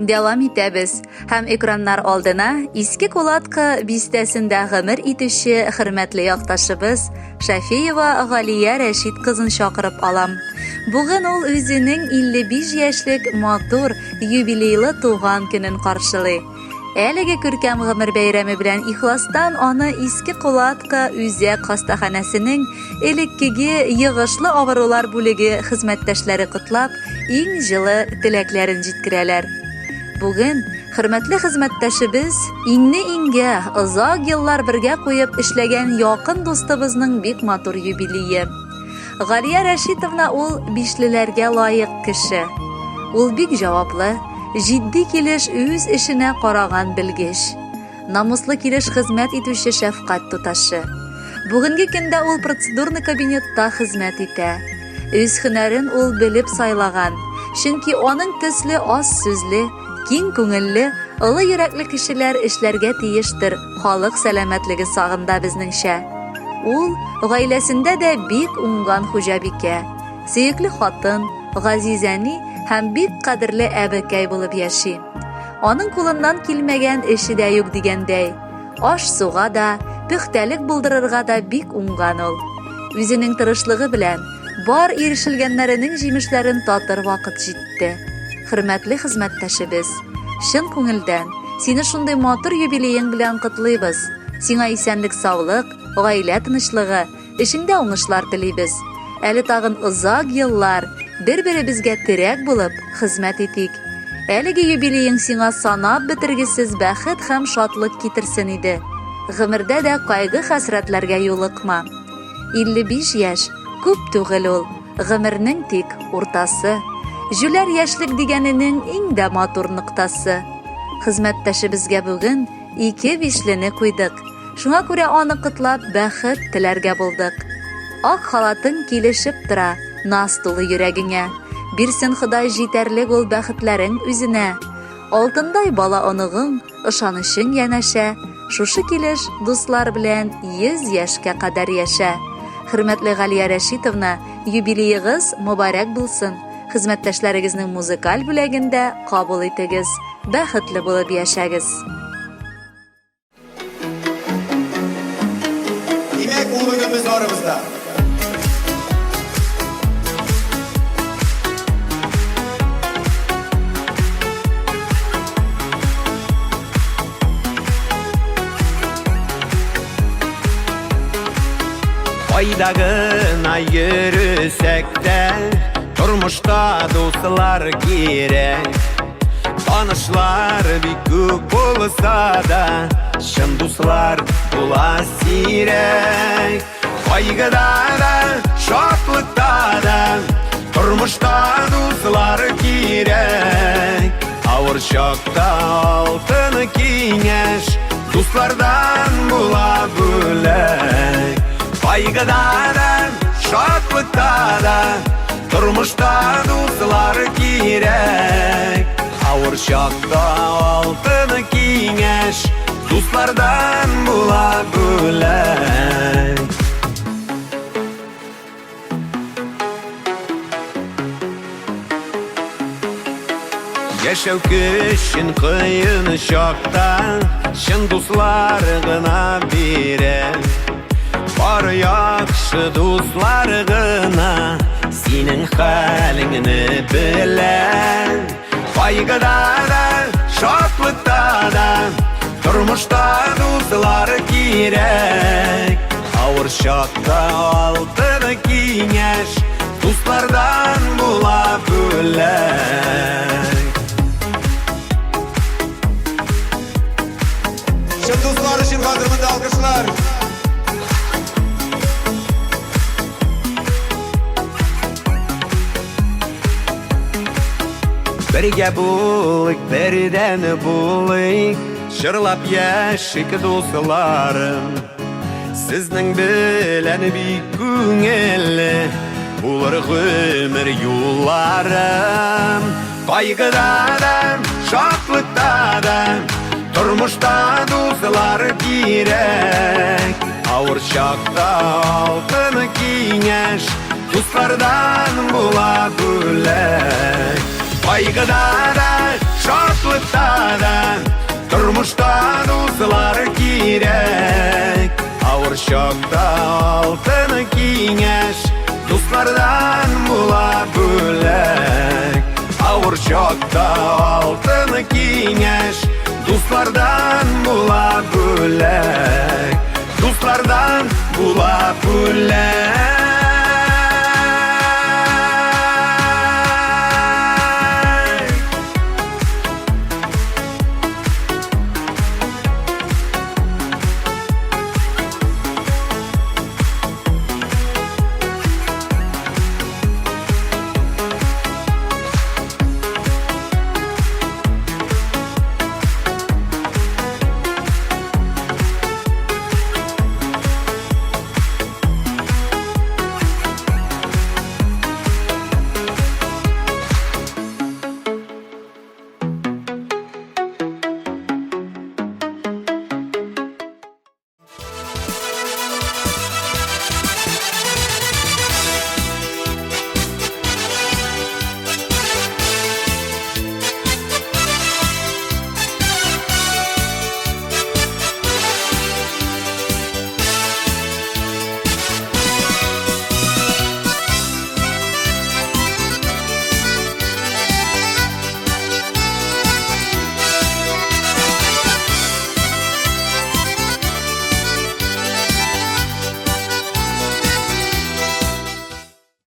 Дәвам итәбез һәм экраннар алдына Иске Кулатка бистәсендә гомер итүче хөрмәтле якташыбыз Шафеева Галия Рәшит кызын чакырып алам. Бүген ул үзенең 55 яшьлек матур юбилейлы туган көнен каршылый. Әлеге күркәм гомер бәйрәме белән ихластан аны Иске Кулатка үзәк хастаханәсенең элеккеге йогышлы авырулар бүлеге хезмәттәшләре котлап, иң җылы теләкләрен җиткерәләр. Бүген хөрмәтле хезмәттәшебез иңне иңгә озак еллар бергә куеп эшләгән якын дустыбызның бик матур юбилее. Галия Рәшитовна ул бишлеләргә лаек кеше. Ул бик җаваплы, җитди килеш үз эшенә караган белгеч. Намуслы килеш хезмәт итүче шәфкать туташы. Бүгенге көндә ул процедурный кабинетта хезмәт итә. Үз һөнәрен ул белеп сайлаган, чөнки аның төсле аз сүзле, киң күңелле, олы йөрәкле кешеләр эшләргә тиештер халык сәламәтлеге сагында безнеңчә. Ул гаиләсендә дә бик уңган хуҗабикә, сөекле хатын, газиз әни һәм бик кадерле әбекәй булып яши. Аның кулыннан килмәгән эше дә юк дигәндәй. Аш-суга да, пөхтәлек булдырырга да бик уңган ул. Үзенең тырышлыгы белән бар ирешелгәннәренең җимешләрен татыр вакыт җитте. Хөрмәтле хезмәттәшебез, чын күңелдән сине шундый матур юбилеең белән котлыйбыз. Сиңа исәнлек-саулык, гаилә тынычлыгы, Эшеңдә уңышлар телибез. Әле тагын озак еллар бер-беребезгә терәк булып хезмәт итик. Әлеге юбилеең сиңа санап бетергесез бәхет һәм шатлык китерсен иде. Гомердә дә кайгы-хәсрәтләргә юлыкма. 55 яшь, күп түгел ул, гомернең тик уртасы. Җүләр яшьлек дигәненең иң дә матур ноктасы. Хезмәттәшебезгә бүген ике бишлене куйдык. Шуңа күрә аны котлап, бәхет теләргә булдык. Ак халатың килешеп тора, наз тулы йөрәгеңә. Бирсен Ходай җитәрлек ул бәхетләрең үзенә. Алтындай бала оныгың, ышанычың янәшә. Шушы килеш дуслар белән 100 яшькә кадәр яшә. Хөрмәтле Галия Рәшитовна, юбилеегыз мобарәк булсын. Хезмәттәшләрегезнең музыкаль бүләген дә кабул итегез. Бәхетле булып яшәгез. Димәк, ул бүген безнең арабызда. Кайда гына йөресәк тә, тормышта дуслар кирәк. Танышлар бик күп булса да, чын дуслар була сирәк. Кайгыда да, шатлыкта да, тормышта дуслар кирәк. Авыр чакта алтын киңәш, дуслардан була бүләк. Кайгыда да, шатлыкта да, Тормышта дуслар кирәк. Авыр чакта алтын киңәш, дуслардан була бүләк. Яшәү көчен кыен чакта чын дуслар гына бирә. Бар яхшы дуслар гына синең хәлеңне белә. Кайгыда да, шатлыкта да, тормышта дуслар кирәк. Авыр чакта алтын киңәш, дуслардан була бүләк. Чын дуслар өчен хәзер монда алкышлар. Бергә булыйк, бердән булыйк, җырлап яшик, дусларым. Сезнең белән бик күңелле булыр гомер юлларым. Кайгыда да, шатлыкта да, тормышта дуслар кирәк. Авыр чакта алтын киңәш, дуслардан була бүләк. Кайгыда да, Шатлыкта да, тормышта дуслар кирәк. Авыр чакта алтын киңәш, дуслардан була бүләк. Авыр чакта алтын киңәш, дуслардан була бүләк. Дуслардан була бүләк.